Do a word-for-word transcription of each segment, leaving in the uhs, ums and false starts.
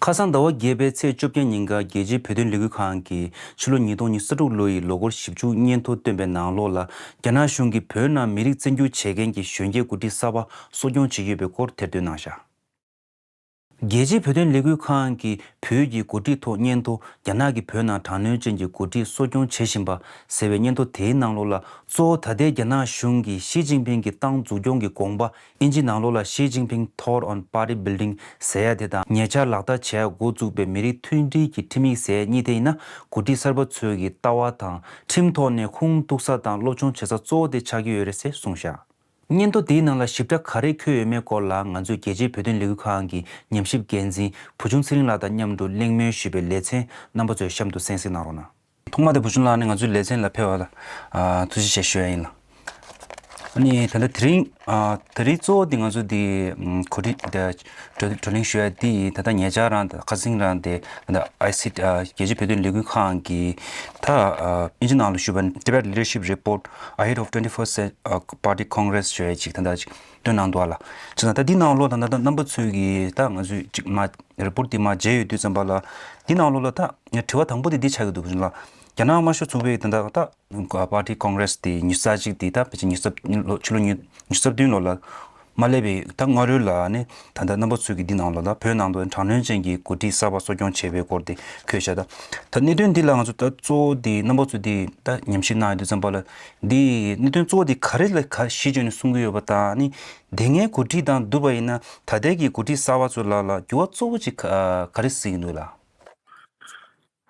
ཁ་སང་ཟླ་བ་བརྒྱད་པའི་ཚེས་བཅོ་བརྒྱད་ཉིན་ཀ་རྒྱལ་སྤྱིའི་བོད་དོན་ལས་འགུལ་ཁང་གིས་ཕྱི་ལོ་ཉིས་སྟོང་ཉི་ཤུ་རྩ་དྲུག་ལོ་ཡི་ལོ་འཁོར་བཞི་བཅུ་སྙན་ཐོ་བཏོན་པའི་ནང་ལོགས་ལ། རྒྱ་ནག་གཞུང་གིས་བོད་ནང་མི་རིགས་བཙན་སྒྱུར་བྱེད་མཁན་གྱི་གཞོན་སྐྱེས་འགོ་ཁྲིད་གསར་པ་གསོ་སྐྱོང་བྱེད་ཀྱི་ཡོད་པའི་སྐོར་ཐེར་འདོན་གནང་བཞག་རྒྱལ་སྤྱིའི་བོད་དོན་ལས་འགུལ་ཁང་གིས་བོད་ཀྱི་འགོ་ཁྲིད་ཐོག་སྙན་ཐོ། རྒྱ་ནག་གིས་བོད་ནང་དྲག་གནོན་ཅན་གྱི་འགོ་ཁྲིད་གསོ་སྐྱོང་བྱེད་བཞིན་པ་ཟེར་བའི་སྙན་ཐོ་དེའི་ནང་ལོགས་ལ། གཙོ་བོ་ད་ལྟའི་རྒྱ་ནག་གཞུང་གིས་ཞི་ཅིན་ཕིང་གི་ཏང་འཛུགས་སྐྱོང་གི་དགོངས་པ། ཨིན་ཇིའི་ནང་ལོགས་ལ་Xi Jinping Thought on Party Building ཟེར་ཡ་དེ་དང་། ཉེ་ཆར་ལག་བསྟར་བྱེད་ཡ་འགོ་བཙུགས་པའི་མི་རིགས་མཐུན་སྒྲིལ་གྱི་ཁྲིམས་ཡིག་ཟེར་ཡ་གཉིས་དེ་ཡིན་ན། འགོ་ཁྲིད་གསར་པ་ཚོའི་གི་ལྟ་བ་དང་ཁྲིམས་ཐོག་ནས་ཁུངས་གཏུགས་ས་དང་སློབ་སྦྱོང་བྱེད་ས་གཙོ་བོ་དེ་ཆགས་ཀྱི་ཡོད་རེད་ཟེར་གསུངས་བཞག་སྙན་ཐོ་དེའི་ནང་ལ་ཞིབ་ཕྲ་ག་རེ་འཁོད་ཡོད་མེད་སྐོར་ལ། ང་ཚོས་རྒྱལ་སྤྱིའི་བོད་དོན་ལས་འགུལ་ཁང་གི་ཉམས་ཞིབ་འགན་འཛིན་བུ་ཆུང་ཚེ་རིང་ལགས་དང་མཉམ་དུ་གླེང་མོལ་ཞུས་པའི་ལེ་ཚན། རྣམ་པ་ཚོས་གཤམ་དུ་གསན་གཟིགས་གནང་རོགས་གནང་། ཐོག་མ་དེ་བུ་ཆུང་ལགས་ནས་ང་ཚོའི་ལེ་ཚན་ལ་ཕེབས་པ་ལ་ཨ་ཐུགས་རྗེ་ཆེ་ཞུ་ཡ་ཡིན་ལགས། ཨ་ནི་ད་ལྟ་དེ་རིང་ཨ་དེ་རིང་གཙོ་བོ་དེ་ང་ཚོ་དེ་ཨམ་གོ་སྒྲིག་དེ་བགྲོ་བགྲོ་གླེང་ཞུ་ཡ་དེ་ད་ལྟ་ཉེ་ཆར་རང་དང་ཁ་སང་རང་དེ་ད་ལྟ་ཨའི་སི་ཨ་རྒྱལ་སྤྱིའི་བོད་དོན་ལས་འགུལ་ཁང་གི་ད་ཨ་ཨིན་ཇི་ནང་ལ་ཞུས་པ་Tibet Leadership Report Ahead of twenty-first Party Congress ཞུ་ཡ་ཅིག་ད་ལྟ་ཅིག་བཏོན་གནང་འདུག་ཨ་ལགས། ཅིག་ན་ད་འདི་ནང་ལོགས་ད་ད་ལྟ་རྣམ་པ་ཚོས་ཀྱི་ད་ང་ཚོས་ཅིག་མ་རི་པོར་ཊི་དེ་མར་མཇལ་ཡོང་དུས་ཙམ་པ་ལ། འདི་ནང་ལོགས་ལ་ད་དྲི་བ་དང་པོ་དེ་འདི་ཆགས་ཀྱི་འདུག་ལ། རྒྱ་ནག་དམར་ཤོག་ཚོགས་པའི་ད་ལྟ་ད་Party Congress དེ་ཉི་ཤུ་རྩ་གཅིག་དེ་ད་ཕལ་ཆེར་ཉི་ཤུ་རྩ་ལོ་ཕྱི་ལོ་ཉི་ཉི་ཤུ་རྩ་བདུན་ལོ་ལ་མ་སླེབས་པའི་ད་སྔ་རོལ་ལ་ནི་ད་ལྟ་རྣམ་པ་ཚོས་ཀྱི་འདི་ནང་ལོགས་ལ་བོད་ནང་དུ་དྲག་གནོན་ཅན་གྱི་འགོ་ཁྲིད་གསར་པ་གསོ་སྐྱོང་བྱས་པའི་སྐོར་དེ་འཁོད་བཞག་ད་ད་གནད་དོན་འདི་ལ་ང་ཚོ་ད་གཙོ་བོ་དེ་རྣམ་པ་ཚོས་དེ་ད་ཉམས་ཞིབ་གནང་ཡོང་དུས་ཙམ་པ་ལ། འདི་གནད་དོན་གཙོ་བོ་དེ་ག་རེ་ལ་ག་གཞི་བཅོལ་ནས་གསུང་གི་ཡོད་པ་དང་ནི། དེ་སྔའི་འགོ་ཁྲིད་དང་བསྡུར་བ་ཡིན་ན་ད་ལྟའི་གི་འགོ་ཁྲིད་གསར་པ་ཚོ་ལ་ལ་འགྱུར་བ་གཙོ་བོ་ཅིག་ག་ག་རེ་གཟིགས་ཀྱི་འདུག་ལགས།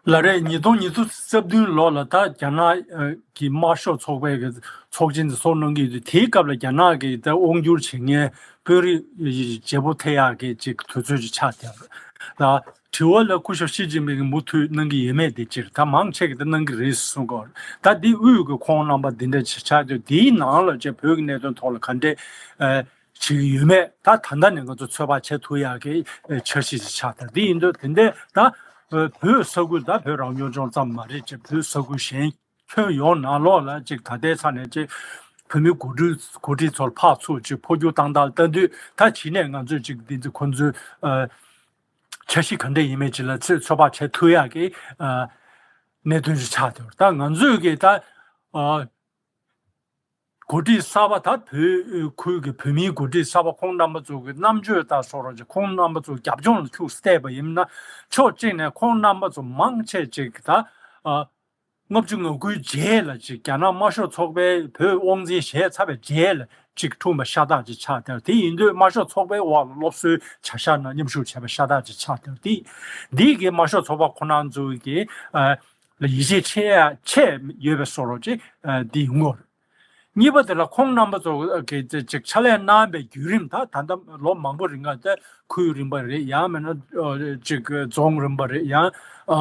ལགས་རེད། ཉིས་སྟོང་ཉི་ཤུ་རྩ་བདུན་ལོ་ལ་ད་རྒྱ་ནག་གི་དམར་ཤོག་ཚོགས་པའི་གི་ཚོགས་ཆེན་དེ་ཚོགས་གནང་གི་ཡོད་དུས། དེའི་སྐབས་ལ་རྒྱ་ནག་གི་ད་དབང་སྒྱུར་བྱེད་མཁན་དཔོན་རིགས་བརྗེ་པོ་ཐེབས་ཡག་གི་ཅིག་དུས་ཚོད་ཅིག་ཆགས་བསྡད་རེད་ད། དྲི་བ་ལ་སྐུ་ཞབས་ཞི་ཅིན་ཕིང་གིས་མུ་མཐུད་གནང་གི་ཡོད་མེད་དེ་སྤྱིར་ད་མང་ཆེ་གིས་ད་གནང་གི་རེད་གསུང་གི་ཡོད་རེད། ད་འདི་དབུས་ཀྱི་ཁོང་རྣམ་པ་འདི་འདྲ་ཅིག་ཆགས་དུས། འདིའི་ནང་ལ་ཅིག་བོད་ཀྱི་གནད་དོན་ཐོག་ལ་ག་འདྲས་ཨ་བྱེད་ཀྱི་ཡོད་མེད་ད་ད་ལྟ་ནས་ང་ཚོ་ཚོད་དཔག་བྱེད་ཐུབ་ཡག་གི་ཨ་འཆར་གཞི་ཅིག་ཆགས་ཐལ། འདི་ཡིན་དུས་དེ་འདྲས་ད་ཨ་བོད་ས་ཁུལ་ད་བོད་རང་སྐྱོང་ལྗོངས་ཙམ་མ་རེད། ཅིག་བོད་ས་ཁུལ་གཞན་ཁྱོན་ཡོངས་ནང་ལོགས་ལ་ཅིག་ད་ལྟའི་ཆ་ནས་ཅིག་བོད་མི་འགོ་ཁྲིད་འགོ་ཁྲིད་ཚོར་ཕར་ཚུར་ཅིག་འཕོ་འགྱུར་བཏང་སྟངས་ལྟ་དུས། ད་གཞི་ནས་ང་ཚོས་ཅིག་འདི་ཚོ་ཁོང་ཚོའི་ཨ་འཆར་གཞི་ག་འདྲ་ཡིན་མིན་ཅིག་ལ་ཚོད་ཚོད་དཔག་བྱེད་ཐུབ་ཡག་གི་ཨ་གནད་དོན་ཞིག་ཆགས་ཡོད་རེད། ད་ང་ཚོས་ཀྱི་ད་ཨ་འགོ་ཁྲིད་གསར་པ་ད་བོད་ཁུལ་གྱི་བོད་མིའི་འགོ་ཁྲིད་གསར་པ་ཁོང་རྣམ་པ་ཚོ་གི་རྣམ་དཔྱོད་ལྟར་སོགས་རོགས་ཀྱི་ཁོང་རྣམ་པ་ཚོ་རྒྱབ་ལྗོངས་ལ་ཁྱུག་བལྟས་པ་ཡིན་ན། ཕྱོགས་གཅིག་ནས་ཁོང་རྣམ་པ་ཚོ་མང་ཆེ་ཅིག་གི་ད་ཨ་ལྔ་བཅུ་ང་དགུའི་རྗེས་ལ་ཅིག་རྒྱ་ནག་དམར་ཤོག་ཚོགས་པས་བོད་དབང་འཛིན་བྱས་ཚར་བའི་རྗེས་ལ་ཅིག་འཁྲུངས་པ་ཤ་སྟག་ཅིག་ཆགས་ཐལ། དེ་ཡིན་དུས་དམར་ཤོག་ཚོགས་པའི་འོག་ལ་སློབ་གསོའི་བྱ་གཞག་ནང་མཉམ་ཞུགས་བྱས་པ་ཤ་སྟག་ཅིག་ཆགས་ཐལ། དེ་འདི་གིས་དམར་ཤོག་ཚོགས་པ་ཁོ་རང་ཚོ་གི་ཨ་ལ་ཡིད་ཆེས་ཆེ་ཡ་ཆེ་ཡོད་པའི་བཟོ་འདྲ་ཅིག་ཨ་འདི་ཡོང་གི་ཡོད་རེད། གཉིས་པ་དེ་ལ་ཁོང་རྣམ་པ་ཚོ་གི་ཅིག་ཕྱག་ལས་གནང་བའི་བརྒྱུད་རིམ་ད་ད་ལྟ་ལོ་མང་པོ་རིང་ལ་ད་ཁུལ་རིམ་པ་རེད། ཡང་མིན་ན་ཨ་ཅིག་རྫོང་རིམ་པ་རེད། ཡང་ཨ་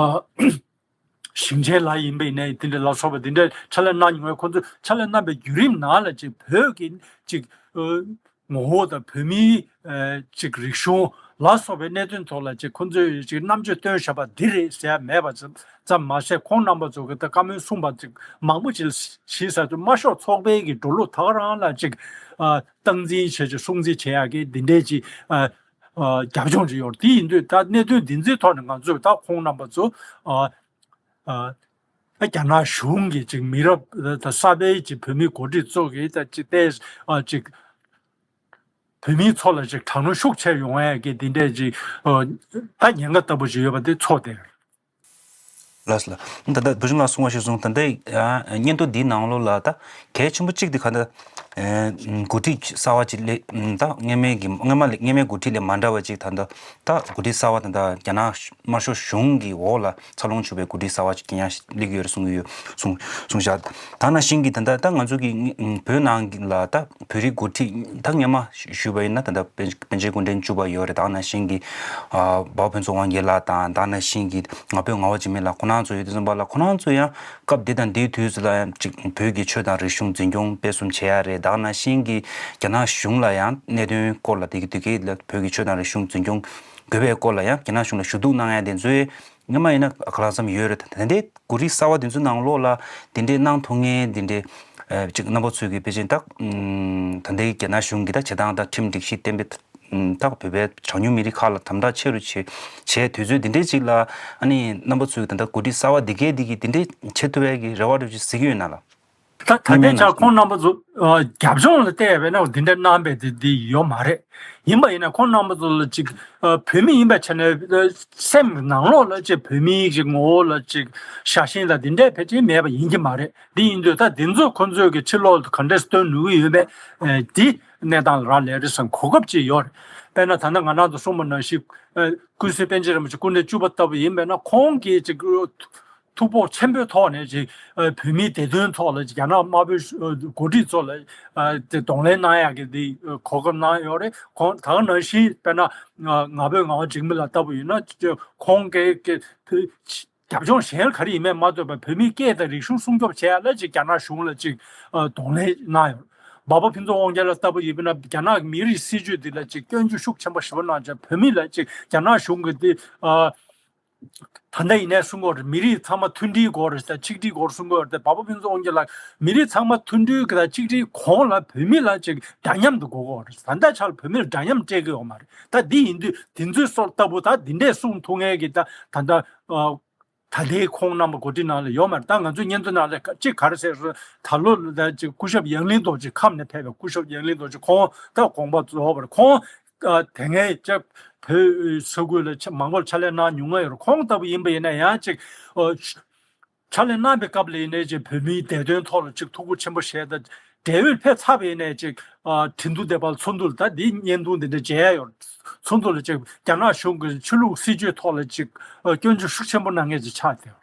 ཞིང་ཆེན་ལ་ཡིན་པ་ཡིན་ནའི་དེ་འདྲ་ལ་སོགས་པ་དེ་འདྲ་ཕྱག་ལས་གནང་མྱོང་བའི་ཁོང་ཚོས་ཕྱག་ལས་གནང་བའི་བརྒྱུད་རིམ་ནང་ལ་ཅིག་བོད་ཀྱི་ཅིག་ཨ་ངོ་བོ་དང་བོད་མིའི་ཨ་ཅིག་རིག་གཞུང་ལ་སོགས་པའི་གནད་དོན་ཐོག་ལ་ཅིག་ཁོང་ཚོས་ཅིག་རྣམ་དཔྱོད་བཏོན་བཞག་པ་འདི་རེད་ཟེར་ཡ་མེད་པ་ཙམ་ཙམ་མ་ཟད། ཁོང་རྣམ་པ་ཚོ་གི་ད་བཀའ་མོལ་གསུངས་པ་ཅིག་མང་པོ་ཅིག་ཞིག་ཟེར་དུས་དམར་ཤོག་ཚོགས་པའི་གི་འགྲོ་ལུགས་ད་ག་རང་ལ་ཅིག་ཨ་སྟངས་འཛིན་བྱས་ཅིག་སྲུང་བརྩི་བྱེད་ཡག་གི་འདི་འདྲའི་ཅིག་ཨ་ཨ་རྒྱབ་ལྗོངས་ཅིག་ཡོད་རེད། དེ་ཡིན་དུས་ད་གནད་དོན་འདི་ཚོའི་ཐོག་ནས་ང་ཚོས་ད་ཁོང་རྣམ་པ་ཚོ་ཨ་ཨ་རྒྱ་ནག་གཞུང་གི་ཅིག་མི་རབས་ད་གསར་པའི་ཅིག་བོད་མི་འགོ་ཁྲིད་ཚོ་གིས་ད་ཅིག་ཏེ་ཨ་ཅིག་བོད་མིའི་ཚོགས་ལ་ཅིག་དྲག་གནོན་ཤུགས་ཆེ་ཡོང་ཡས་ཀྱི་འདི་འདྲས་ཅིག་ཨ་ད་ཉེན་ཁ་ལྟ་བུ་ཅིག་ཡོད་པ་དེ་ཚོར་ཏེ། ལགས་ལགས། ད་ལྟ་བུ་ཆུང་ལགས་གསུངས་པ་ཞིག་སོང་། ད་ལྟ་ཡང་སྙན་ཐོ་འདིའི་ནང་ལོགས་ལ་ད་གལ་ཆེན་པོ་གཅིག་དེ་ག་ད་ཨ་འགོ་ཁྲིད་གསར་པ་ཅིག་སླེབས། ད་སྔོན་མའི་གི་སྔོན་མ་ལས་སྔོན་མའི་འགོ་ཁྲིད་ལས་མ་འདྲ་བ་ཅིག་ད་ད་ད་འགོ་ཁྲིད་གསར་པ་ད་ད་རྒྱ་ནག་དམར་ཤོག་གཞུང་གི་འོག་ལ་འཚར་ལོངས་བྱུང་བའི་འགོ་ཁྲིད་གསར་པ་ཅིག་གི་ཡང་སླེབས་ཀྱི་ཡོད་རེད་གསུང་གི་ཡོད། གསུང་གསུང་བཞག་ད་ནང་བཞིན་གྱི་ད་ལྟ་ད་ང་ཚོ་གི་བོད་ནང་གི་ལ་ད་བོད་རིགས་འགོ་ཁྲིད་ད་སྔོན་མ་ཞུས་པ་ཡིན་ན་ད་ལྟ་པཎ་པཎ་ཆེན་སྐུ་ཕྲེང་བཅུ་པ་ཡོད་རེད། ད་ནང་བཞིན་གྱི་ཨ་འབའ་བ་ཕུན་ཚོགས་དབང་རྒྱལ་ལགས་དང་། ད་ནང་བཞིན་གྱི་ང་ཕོད་ངག་དབང་འཇིགས་མེད་ལགས་ཁོ་རང་ཚོ་ཡོད་དུས་ཙམ་པ་ལ། ཁོ་རང་ཚོ་ཡང་སྐབས་དེ་དང་དེའི་དུས་སུ་ལ་ཡང་ཅིག་བོད་ཀྱི་ཆོས་དང་རིག་གཞུང་འཛིན་སྐྱོང་སྤེལ་གསུམ་བྱེད་ཡ་རེད། ད་ནང་བཞིན་གྱི་རྒྱ་ནག་གཞུང་ལ་ཡང་གནད་དོན་སྐོར་ལ་དེ་གི་དུས་སྐབས་ལ་བོད་ཀྱི་ཆོས་དང་རིག་གཞུང་འཛིན་སྐྱོང་དགོས་པའི་སྐོར་ལ་ཡང་རྒྱ་ནག་གཞུང་ལ་ཞུ་གཏུག་གནང་ཡ་དེ་ཚོའི་སྔོན་མ་ཡིན་ན་གང་ལ་བསམ་ཡོད་རེད། ད་དེ་འདྲའི་འགོ་ཁྲིད་གསར་པ་དེ་ཚོའི་ནང་ལོགས་ལ་དེ་འདྲའི་གནང་ཐུབ་མཁན་དེ་འདྲའི་ཨ་ཅིག་རྣམ་པ་ཚོས་ཀྱི་ཕལ་ཆེར་ད་ཨམ་ད་ལྟའི་རྒྱ་ནག་གཞུང་གི་ད་བྱེད་སྟངས་དང་ཁྲིམས་སྒྲིག་གཞི་གཏན་འབེབས་ ད་བོད་པའི་གྲངས་ཉུང་མི་རིགས་ཁག་ལ་དམ་དྲག་ཆེ་རུ་བྱེད་བྱས་དུས་ཚོད་འདི་འདྲའི་ཅིག་ལ་ཨ་ནི་རྣམ་པ་ཚོས་ད་ལྟ་འགོ་ཁྲིད་གསར་བ་འདི་གས་འདི་གིས་འདི་འདྲའི་བྱེད་ཐུབ་པའི་གི་རེ་བ་འདྲ་ཅིག་གཟིགས་ཀྱི་ཡོད་ན་ལ། ད་ད་ལྟའི་ཆར་ཁོང་རྣམ་པ་ཚོ་རྒྱབ་ལྗོངས་ལ་བལྟས་པས་ན་འདི་འདྲ་གནང་པའི་དེ་འདི་ཡོད་མ་རེད། ཡིན་པ་ཡིན་ན་ཁོང་རྣམ་པ་ཚོ་ལ་ཅིག་བོད་མི་ཡིན་པའི་ཆ་ནས་སེམས་ནང་ལོགས་ལ་ཅིག་བོད་མིའི་ཅིག་ངོ་བོ་ལ་ཅིག་ཤ་ཞེན་དང་འདི་འདྲའི་ཕལ་ཆེར་མེད་པ་ཡིན་གྱི་མ་རེད། འདི་ཡིན་དུས་ད་འདི་ཚོ་ཁོང་ཚོས་ཀྱི་ཕྱི་ལོགས་ལ་ག་འདྲས་སྟོན་ནུས་ཀྱི་ཡོད་པས་འདི་གནས་སྟངས་ལ་རག་ལས་རེད་བསམ་གོ་སྐབས་ཅིག་ཡོད་རེད། དཔེར་ན་ད་ལྟ་ང་རང་ཚོ་གསུངས་པ་ནང་བཞིན་ཀུན་གཟིགས་པཎ་ཆེན་རིན་པོ་ཆེ་སྐུ་ཕྲེང་བཅུ་པ་ལྟ་བུ་ཡིན་པས་ན་ཁོང་གིས་ཅིག་ཐུགས་ཕོག་ཆེན་པོའི་ཐོག་ནས་ཅིག་བོད་མིའི་བདེ་དོན་ཐོག་ལ་ཅིག་རྒྱ་ནག་དམར་པོའི་འགོ་ཁྲིད་ཚོ་ལ་དེ་གདོང་ལེན་གནང་ཡག་གི་དེ་གོ་སྐབས་གནང་ཡོད་རེད། ཁོང་ད་ག་ནང་བཞིན་དཔེར་ན་ང་ཕོད་ངག་དབང་འཇིགས་མེད་ལགས་ལྟ་བུ་ཡིན་ན་ཁོང་གིས་རྒྱབ་ལྗོངས་གཞན་ག་རེ་ཡིན་མིན་མ་ལྟོས་པར་བོད་མིའི་སྐད་དང་རིག་གཞུང་སྲུང་སྐྱོབ་བྱེད་ཡ་ལ་ཅིག་རྒྱ་ནག་གཞུང་ལ་ཅིག་གདོང་ལེན་གནང་ཡོད། འབའ་པ་ཕུན་ཚོགས་དབང་རྒྱལ་ལགས་ལྟ་བུ་ཡིན་པ་ན་རྒྱ་ནག་གི་མི་རིགས་སྲིད་ཇུས་འདི་ལ་ཅིག་སྐྱོན་བརྗོད་ཤུགས་ཆེན་པོ་ཞེ་པོ་གནང་བྱས་བོད་མི་ལ་ཅིག་རྒྱ་ནག་གཞུང་གི་འདི་ད་ལྟ་ཡིན་ནའི་གསུང་གི་ཡོད་རེད། མི་རིགས་ཚང་མ་མཐུན་སྒྲིལ་དགོས་རེད་ཟེར་ཆིག་སྒྲིལ་དགོས་རེད་གསུང་གི་ཡོད་རེད། འབའ་པ་ཕུན་ཚོགས་དབང་རྒྱལ་ལགས་མི་རིགས་ཚང་མ་མཐུན་སྒྲིལ་གྱི་དང་ཆིག་སྒྲིལ་གོང་ལ་བོད་མི་ལ་ཅིག་འདྲ་མཉམ་དུ་དགོས་ཀྱི་ཡོད་རེད། ད་ལྟ་ཆར་བོད་མི་ལ་འདྲ་མཉམ་སྤྲད་ཀྱི་ཡོད་མ་རེད། ད་འདི་ཡིན་དུས་འདི་ཚོའི་སྲོལ་ལྟ་བུ་ད་འདི་འདྲས་གསུང་ཐུབ་མཁན་གྱི་ད་ད་ལྟ་ད་ལྟའི་ཁོང་རྣམ་པ་འགོ་ཁྲིད་ནང་ལ་ཡོད་མ་རེད། ད་ང་ཚོའི་སྙན་ཐོ་ནང་ལ་གཅིག་ག་རེ་ཟེར་སོང་ད་ལོ་ད་ཅིག་སྐུ་ཞབས་ཡང་ལིང་རྡོ་རྗེ་ཁམས་ནས་ཕེབས་པའི་སྐུ་ཞབས་ཡང་ལིང་རྡོ་རྗེ་ཁོང་ད་དགོངས་པ་རྫོགས་པ་རེད། ཁོང་དེ་སྔའི་ཅིག་བོད་ས་ཁུལ་ལ་མང་པོར་ཕྱག་ལས་གནང་མྱོང་ཡོད་རེད། ཁོང་ལྟ་བུ་ཡིན་པ་ཡིན་ན་ཡང་ཅིག་ཕྱག་ལས་གནང་པའི་སྐབས་ལ་ཡིན་ནའི་ཅིག་བོད་མིའི་བདེ་དོན་ཐོག་ལ་ཅིག་ཐུགས་ཁུར་ཆེན་པོ་བཞེས་ད་བགྲེས་ཡོལ་ཕེབས་ཚར་བ་ཡིན་ནའི་ཅིག་ཁྲིན་ཏུ་སྡེ་པ་ཚོགས་འདུ་ལ་ད་འདི་བརྙན་ཐུང་འདི་འདྲ་མཇལ་ཡོད། ཚོགས་འདུ་ལ་ཅིག་རྒྱ་ནག་གཞུང་གི་ཆོས་ལུགས་སྲིད་ཇུས་ཐོག་ལ་ཅིག་སྐྱོན་བརྗོད་ཤུགས་ཆེན་པོ་གནང་མཁན་ཅིག་ཆགས་བསྡད་ཡོད།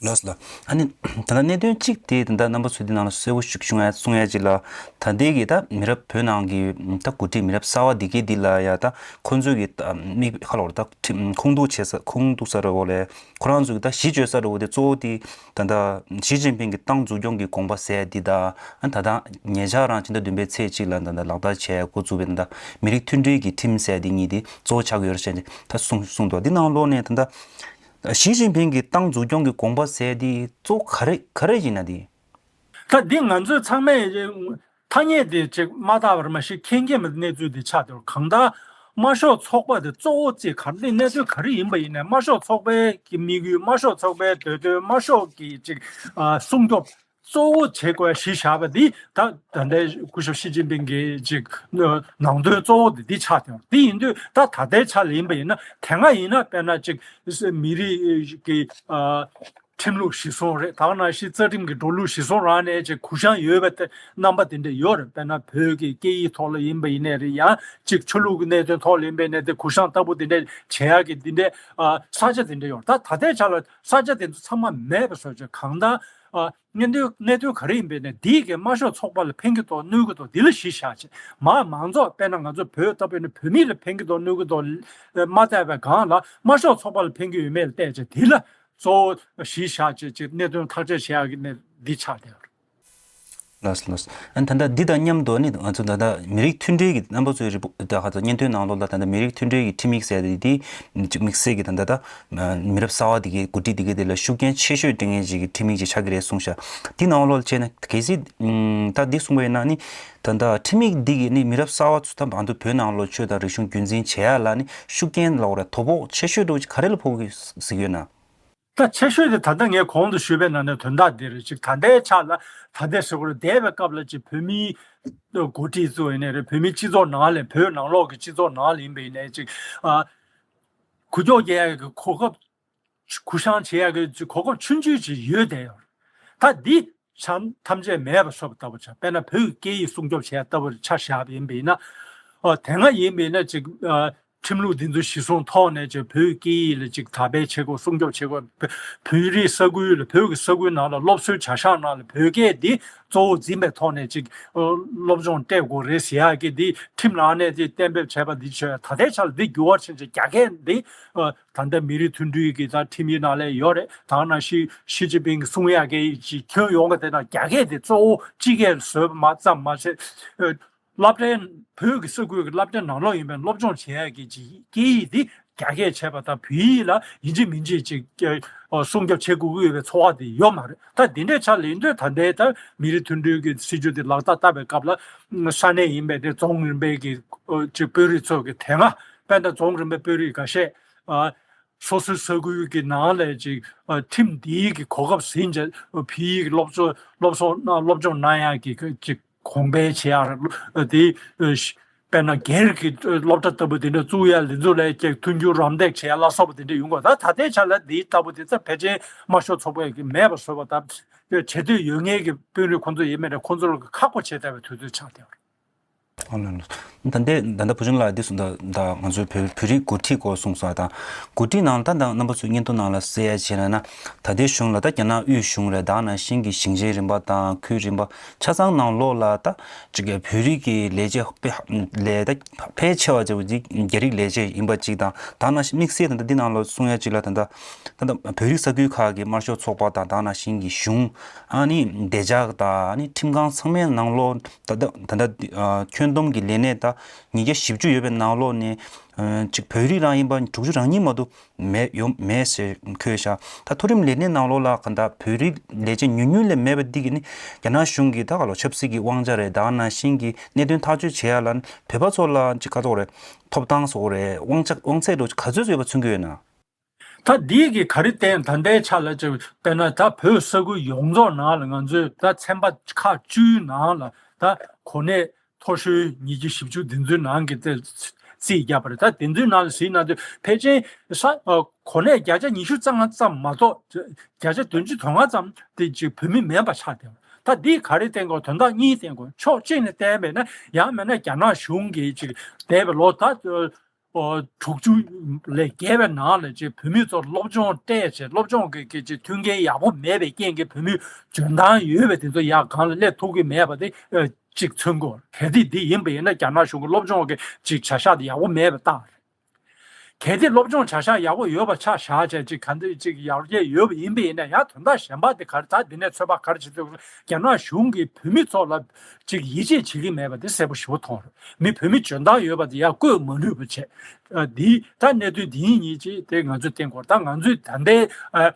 ལགས་སོ་ལགས། ཨ་ནི་ད་ལྟ་གནད་དོན་གཅིག་དེ་ད་ལྟ་རྣམ་པ་ཚོས་འདི་ནང་ལ་གསལ་པོ་ཞིག་གསུང་ཡ་གསུང་ཡ་ཅིག་ལ་ད་ལྟའི་གི་ད་མི་རབས་བོད་ནང་གི་ད་འགོ་ཁྲིད་མི་རབས་གསར་བ་འདི་གའི་འདི་ལ་ཡ་ད་ཁོང་ཚོས་གི་ད་མིག་ཧ་ལོར་ད་ཁྲིམས་ཁུངས་གཏུག་བྱེད་ས་ཁུངས་གཏུག་ས་རེ་བོ་ལས་ཁོ་རང་ཚོས་གི་ད་གཞི་བཅོལ་ས་རེ་བོ་དེ་གཙོ་བོ་དེ་ད་ལྟ་ཞི་ཅིན་ཕིང་གི་ཏང་འཛུགས་སྐྱོང་གི་དགོངས་པ་ཟེར་འདི་ད་ཨ་ད་ད་ཉེ་ཆར་རང་ཕྱི་ཟླ་བདུན་པའི་ཚེས་གཅིག་ལ་ད་ལྟ་ལག་བསྟར་བྱས་འགོ་བཙུགས་པའི་ད་ལྟ་མི་རིགས་མཐུན་སྒྲིལ་གྱི་ཁྲིམས་ཟེར་འདི་གཉིས་དེ་གཙོ་བོ་ཆགས་ཀྱི་ཡོད་རེད་ཟེར་ནས་ད་གསུངས་གསུངས་འདུག་འདི་ནང་ལོགས་ནས་ད་ལྟ་ཞི་ཅིན་ཕིང་གི་ཏང་འཛུགས་སྐྱོང་གི་དགོངས་པ་ཟེར་འདི་གཙོ་བོ་ག་རེ་ག་རེ་ཡིན་ན་འདི། ད་འདི་ང་ཚོས་ཚང་མས་ཐ་སྙད་དེ་ཅིག་མ་བརྟག་པར་མ་ཤེས་མཁན་མཁན་མ་གནས་ཚུལ་དེ་ཆགས་འདུག་གང་ལྟར་དམར་ཤོག་ཚོགས་པ་དེ་གཙོ་བོ་བརྩིས་ག་རེ་གནས་ཚུལ་ག་རེ་ཡིན་པ་ཡིན་ནའི་དམར་ཤོག་ཚོགས་པའི་གི་དམིགས་ཡུལ་དམར་ཤོག་ཚོགས་པའི་འདོད་དོན་དམར་ཤོག་གི་ཅིག་ཨ་སྲུང་སྐྱོབ་གཙོ་བོ་བྱེད་དགོས་གཞི་བཞག་པ་འདི་ད་ད་ལྟའི་སྐུ་ཞབས་ཞི་ཅིན་ཕིང་གི་ཅིག་ནང་དོན་གཙོ་བོ་དེ་འདི་ཆགས་ཡོད། དེ་ཡིན་དུས་ད་ད་ལྟའི་ཆ་ལ་ཡིན་པ་ཡིན་ན་དེ་སྔ་ཡིན་ན་དཔེར་ན་ཅིག་མི་རིགས་ཀྱི་ཨ་ཁྲིམས་ལུགས་གཞི་བཟུང་རེད། ད་ག་ནང་བཞིན་རྩ་ཁྲིམས་ཀྱི་འགྲོ་ལུགས་གཞི་བཟུང་རང་ནས་ཅིག་གུ་བཤངས་ཡོད་པའི་རྣམ་པ་དེ་འདྲ་ཡོད་རེད། དཔེར་ན་བོད་ཀྱི་སྐད་ཡིག་ཐོག་ལ་ཡིན་པ་ཡིན་ནའི་རེད། ཡང་ཅིག་ཆོས་ལུགས་ཀྱི་གནད་དོན་ཐོག་ལ་ཡིན་པ་ཡིན་ནའི་དེ་གུ་བཤངས་ལྟ་བུ་དེ་འདྲ་བྱེད་ཡག་གི་དེ་འདྲའི་ཨ་ས་ཆ་དེ་འདྲ་ཡོད་རེད། ད་ད་ལྟའི་ཆ་ལ་ས་ཆ་དེ་ཚོ་ཚང་མ་མེད་པ་བཟོ་བྱས་གང་ལྟར་ཨ་གནད་དོན་གནད་དོན་ག་རེ་ཡིན་པའི་ནས་འདིས་ཀྱི་དམར་ཤོག་ཚོགས་པ་ལ་ཕན་གྱི་འདུག་གནོད་ཀྱི་འདུག་འདི་ལ་གཞི་བཞག་བྱས་མ་མང་ཚོགས་དཔེར་ན་ང་ཚོ་བོད་ལྟ་བུ་ཡིན་ན་བོད་མི་ལ་ཕན་གྱི་འདུག་གནོད་ཀྱི་འདུག་མ་བལྟས་པའི་སྒང་ལ་དམར་ཤོག་ཚོགས་པ་ལ་ཕན་གྱི་ཡོད་མེད་ལ་བལྟས་བྱས་འདི་ལ་གཙོ་བོ་གཞི་བཞག་བྱས་ཅིག་གནད་དོན་ཐག་གཅོད་བྱེད་ཡག་གི་ནས་འདི་ཆགས་བསྡད་ཡོད་རེད། ལགས་སོ་ལགས་སོ། ཨ་ནི་ད་ལྟ་འདི་དང་མཉམ་དུ་ནི་ང་ཚོ་ད་ལྟ་མི་རིགས་མཐུན་སྒྲིལ་གྱི་རྣམ་པ་ཚོའི་རི་པོ་ད་ཧ་ད་སྙན་ཐོའི་ནང་ལོགས་ལ་ད་ལྟ་མི་རིགས་མཐུན་སྒྲིལ་གྱི་ཁྲིམས་ཡིག་ཟེར་ཏེ་དེ་དམིགས་བསལ་གྱི་ད་ལྟ་ད་མི་རབས་གསར་བ་དེ་གའི་འགོ་ཁྲིད་དེ་གའི་དེ་ལ་ཤུགས་རྐྱེན་ཆེ་ཤོས་སྤྲད་མཁན་ཅིག་གི་ཁྲིམས་ཡིག་ཅིག་ཆགས་ཀྱི་རེད་གསུངས་ཤག་དེ་ནང་ལོགས་ལ་བྱས་ན་གལ་སྲིད་ད་འདི་གསུངས་པ་ཡིན་ན་ནི་ད་ལྟ་ཁྲིམས་ཡིག་འདི་གིས་ནི་མི་རབས་གསར་བ་ཚོ་ད་བར་དུ་བོད་ནང་ལོགས་ཆོས་དང་རིག་གཞུང་རྒྱུན་འཛིན་བྱེད་ཡ་ལ་ནི་ཤུགས་རྐྱེན་ལབ་དགོས་རེད། དོ་ཕོག་ཆེ་ཤོས་འདྲ་བོ་ཅིག་ག་རེ་ལ་ཕོག་གི་གཟིགས་ཡོད་ན། ད་ཆེ་ཤོས་དེ་ད་ལྟ་ངས་གོང་དུ་ཞུས་པའི་ནང་ནས་དོན་དག་འདི་རེད། ཅིག་ད་ལྟའི་ཆ་ལ་ད་ལྟའི་ཟེར་དགོས་རེད། འདས་པའི་སྐབས་ལ་ཅིག་བོད་མིའི་འགོ་ཁྲིད་ཚོ་ཡིན་ནའི་རེད། བོད་མིའི་སྤྱི་ཚོགས་ནང་ལ་བོད་ནང་ལོགས་ཀྱི་སྤྱི་ཚོགས་ནང་ལ་ཡིན་པ་ཡིན་ནའི་ཅིག་ཨ་གུ་ཅོག་རྒྱག་ཡག་གི་གོ་སྐབས་གུ་བཤངས་བྱེད་ཡག་གི་ཅིག་གོ་སྐབས་ཆུང་ཆུང་ཅིག་ཡོད་བསྡད་ཡོད་རེད། ད་འདི་ཆ་ཐམས་ཅད་མེད་པ་བཟོ་བ་ལྟ་བུ་ཆགས། དཔེར་ན་བོད་ཀྱི་སྐད་ཡིག་སྲུང་སྐྱོབ་བྱེད་ཡག་ལྟ་བུ་ཆ་བཞག་པ་ཡིན་པ་ཡིན་ན་ཨ་དེ་སྔ་ཡིན་པ་ཡིན་ན་ཅིག་ཨ། ཁྲིམས་ལུགས་འདི་ཚོ་གཞི་བཟུང་ཐོག་ནས་ཅིག་བོད་སྐད་ཡིག་ལ་ཅིག་དར་སྤེལ་བྱེད་དགོས། སྲུང་སྐྱོབ་བྱེད་དགོས། བོད་བོད་རིགས་ས་ཁུལ་ལ་བོད་ཀྱི་ས་ཁུལ་ནང་ལ་སློབ་གསོའི་བྱ་གཞག་ནང་ལ་བོད་སྐད་འདི་གཙོ་བོ་འཛིན་པའི་ཐོག་ནས་ཅིག་སློབ་སྦྱོང་སྤྲད་དགོས་རེད་ཟེར་ཡག་གི་འདི་ཁྲིམས་ནང་ནས་ཅིག་གཏན་འབེབས་བྱས་པ་འདི་ཆོས་ད་ལྟའི་ཆར་འདི་འགྱུར་བ་ཕྱིན་ཅིག་རྒྱ་སྐད་འདི་ད་ལྟ་མི་རིགས་མཐུན་སྒྲིལ་གྱི་ད་ཁྲིམས་ཡིག་ནང་ལ་ཡོད་རེད། ད་ནང་ཞི་ཞི་ཅིན་ཕིང་གིས་གསུང་ཡག་གི་ཅིག་ཁྱོན་ཡོངས་ཀྱི་དེ་ནང་རྒྱ་སྐད་འདི་གཙོ་བོ་སྤྱི་སྐད་བཟོས་པ་མ་ཙམ་མ་ཟད། སློབ་གྲྭའི་བོད་ཀྱི་ས་ཁུལ་གྱི་སློབ་གྲྭའི་ནང་ལོགས་ཡིན་པའི་སློབ་སྦྱོང་བྱེད་ཡག་གི་ཅིག་སྐད་ཡིག་འདི་ རྒྱ་སྐྱེད་བྱས་པ་དང་བོད་ཡིག་ལ་ཡིན་གཅིག་མིན་གཅིག་ཅིག་སྐྱ- ཨ་སྲུང་སྐྱོབ་བྱེད་དགོས་ཀྱི་ཡོད་པའི་ཚོར་བ་དེ་ཡོད་མ་རེད། ད་དེ་འདྲའི་ཆ་ལ་ཡིན་དུས་ད་ལྟའི་ད་མི་རིགས་མཐུན་སྒྲིལ་གྱི་སྲིད་ཇུས་དེ་ལག་བསྟར་བསྟར་བའི་སྐབས་ལ་ས་གནས་ཡིན་པའི་དེ་རྫོང་རིམ་པའི་གི་ཨ་ཅིག་དཔོན་རིགས་ཚོ་གི་དེ་སྔ་དཔེར་ན་རྫོང་རིམ་པའི་དཔོན་རིགས་འགའ་ཤས་ཨ་སོ་སོའི་ས་ཁུལ་གྱི་ནང་ལ་ཅིག་ཨ་ཁྲིམས་འདིའི་གི་གོ་སྐབས་ཟིན་བྱས་བོད་ཡིག་སློབ་གསོ་སློབ་གསོ་གནང་སློབ་སྦྱོང་གནང་ཡག་གི་ཅིག་གོང་འཕེལ་བྱེད་ཡག་དེ་དཔེར་ན་སྒེར་གྱི་སློབ་གྲྭ་ལྟ་བུ་དེ་འདྲ་བཙུགས་ཡག་ལས་འཛུགས་ལས་ཀྱི་མཐུན་འགྱུར་རམ་འདེགས་བྱེད་ཡག་ལ་སོགས་པ་དེ་འདྲ་ཡོང་དགོས། ད་ད་ལྟའི་ཆ་ལ་འདིའི་ལྟ་བུ་དེ་ཚོ་ཕལ་ཆེར་དམར་ཤོག་ཚོགས་པས་ཀྱི་མེད་པ་བཟོས་པ་དང་བྱེད་འདོད་ཡོད་མཁན་གྱི་དཔོན་རིགས་ཁོང་ཚོ་ཡིན་མིན་རེད། ཁོང་ཚོ་ལ་ཁག་པོ་བྱེད་བསྡད་པའི་དུས་ཚོད་ཆགས་བསྡད་ཡོད་རེད། ཨ་ལ་ལ། ད་ལྟའི་ད་ལྟ་བུ་ཆུང་ལགས་འདི་གསུངས། ད་ད་ང་ཚོའི་བོད་བོད་རིགས་འགོ་ཁྲིད་སྐོར་གསུངས་སོང་། ད་འགོ་ཁྲིད་ནང་ད་ད་རྣམ་པ་ཚོའི་སྙན་ཐོ་ནང་ལ་གསལ་ཡ་བྱས་ན་ན། ད་ལྟའི་གཞུང་ལ་ད་རྒྱ་ནག་དབུས་གཞུང་རེད། ད་ནང་བཞིན་གྱི་ཞིང་ཆེན་རིམ་པ་དང་ཁུལ་རིམ་པ་ཆ་ཚང་ནང་ལོགས་ལ་ད་ཅིག་བོད་རིགས་ཀྱི་ལས་བྱེད་དཔེ་ལས་ད་ཕལ་ཆེ་བ་ཅིག་རྒྱ་རིགས་ལས་བྱེད་ཡིན་པ་ཅིག་དང་། ད་ནང་བཞིན་དམིགས་བསལ་ད་ལྟ་འདི་ནང་ལ་གསུང་ཡ་ཅིག་ལ་ད་ད་ད་ད་བོད་རིགས་ས་ཁུལ་ཁག་གི་དམར་ཤོག་ཚོགས་པ་དང་ད་ནང་བཞིན་གྱི་གཞུང་ཨ་ནི་བདེ་འཇགས་དང་ཨ་ནི་ཁྲིམས་ཁང་ཚང་མའི་ནང་ལོགས་ད་ལྟ་ད་ལྟ་འདི་ཨ་ཁྱོན་བསྡོམས་ཀྱི་ལས་གནས་ད་ཉིས་བརྒྱ་བཞི་བཅུ་ཡོད་པའི་ནང་ལོགས་ནས་ཨ་གཅིག་བོད་རིགས་རང་ཡིན་པ་དྲུག་ཅུ་རང་གཉིས་མ་གཏོགས་མེད་ཡོད་མེད་ཟེར་འཁོད་ཤག་ད་མཐོ་རིམ་ལས་གནས་ནང་ལོགས་ལ་ག་ད་བོད་རིགས་ལས་བྱེད་ཉུང་ཉུང་ལས་མེད་པ་འདི་གི་ནི་རྒྱ་ནག་གཞུང་གི་ད་ག་ལོ་ཆབ་སྲིད་ཀྱི་དབང་ཆ་རེད། ད་ནང་བཞིན་གྱི་གནད་དོན་ཐག་གཅོད་བྱེད་ཡ་ལ་ནི་བོད་པ་ཚོ་ལ་ཅིག་ག་ཚོད་རེད། ཐོབ་ཐང་སོགས་རེད། དབང་ཆ་དབང་ཚད་འདྲ་ག་ཚོད་ཡོད་པ་མཚོན་གྱི་ཡོད་ན། ད་འདི་གི་ག་རེ་བསྟན། ད་ལྟའི་ཆ་ལ་ཅིག་དཔེར་ན་ད་བོད་ས་ཁུལ་ཡོངས་རྫོགས་ནང་ལ་ང་ཚོས་ད་ཚན་པ་ཁག་བཅུའི་ནང་ལ་ད་གོ་གནས་མཐོ་ཤོས་ཉིས་བརྒྱ་བཞི་བཅུ་འདི་ཚོའི་ནང་གི་དེ་རྩིས་བརྒྱབ་པ་རེད། ད་དེ་ཚོའི་ནང་ལ་གཟིགས་ན་དེ་ཕལ་ཆེར་ས་ཨ་གོ་གནས་བརྒྱ་ཆ་ཉི་ཤུ་རྩ་ལྔ་ཙམ་མ་གཏོགས་བརྒྱ་ཆ་བདུན་ཅུ་དོན་ལྔ་ཙམ་དེ་ཅིག་བོད་མི་མིན་པ་ཆགས་བསྡད་པ། ད་འདི་ག་རེ་བསྟན་དགོས། དོན་དག་གཉིས་བསྟན་དགོས། ཕྱོགས་གཅིག་ནས་བསྟན་པས་ན་ཡང་མིན་ན་རྒྱ་ནག་གཞུང་གིས་ཅིག་འདས་པའི་ལོ་ད་ཨོ་དྲུག་ཅུ་ལས་བརྒལ་བའི་ནང་ལ་ཅིག་བོད་མི་ཚོར་སློབ་སྦྱོང་སྤྲད་བྱས་སློབ་སྦྱོང་གི་གི་ཅིག་མཐུན་རྐྱེན་ཡག་པོ་མེད་པའི་རྐྱེན་གྱིས་བོད་མི་འཇོན་ཐང་ཡོད་པའི་དེ་ཚོ་ཡར་སྒང་ལ་སླེབས་ཐུབ་ཀྱི་མེད་པ་དེ་ཨ་ཅིག་མཚོན་དགོས། གལ་ཏེ་འདི་ཡིན་པ་ཡིན་ན་རྒྱ་ནག་གཞུང་གི་སློབ་སྦྱོང་གི་ཅིག་བྱ་གཞག་དེ་ཡག་པོ་མེད་པའི་རྟགས་རེད། གལ་ཏེ་སློབ་སྦྱོང་བྱ་གཞག་ཡག་པོ་ཡོད་པ་ཆ་བཞག་བྱས་ཅིག་ག་འདྲ་ཅིག་ཡར་རྒྱས་ཡོད་པ་ཡིན་པ་ཡིན་ན་ཡང་དོན་དག་གཞན་པ་དེ་ག་རེ། ད་འདི་ནས་ཚོད་དཔག་ག་རེ་བྱེད་ཐུབ། རྒྱ་ནག་གཞུང་གིས་བོད་མི་ཚོ་ལ་ཅིག་ཡིད་ཆེས་བྱེད་ཀྱི་མེད་པ་དེ་གསལ་པོ་ཞེ་པོ་མཐོང་རེད། མི་བོད་མི་འཇོན་ཐང་ཡོད་པ་དེ་ཡར་བསྐོས་མ་ནུས་པ་བྱས། ཨ་འདི་ད་གནད་དོན་འདི་གཉིས་ཅིག་དེ་ང་ཚོས་བསྟན་དགོས། ད་ང་ཚོས་ད་ལྟའི་ཨ་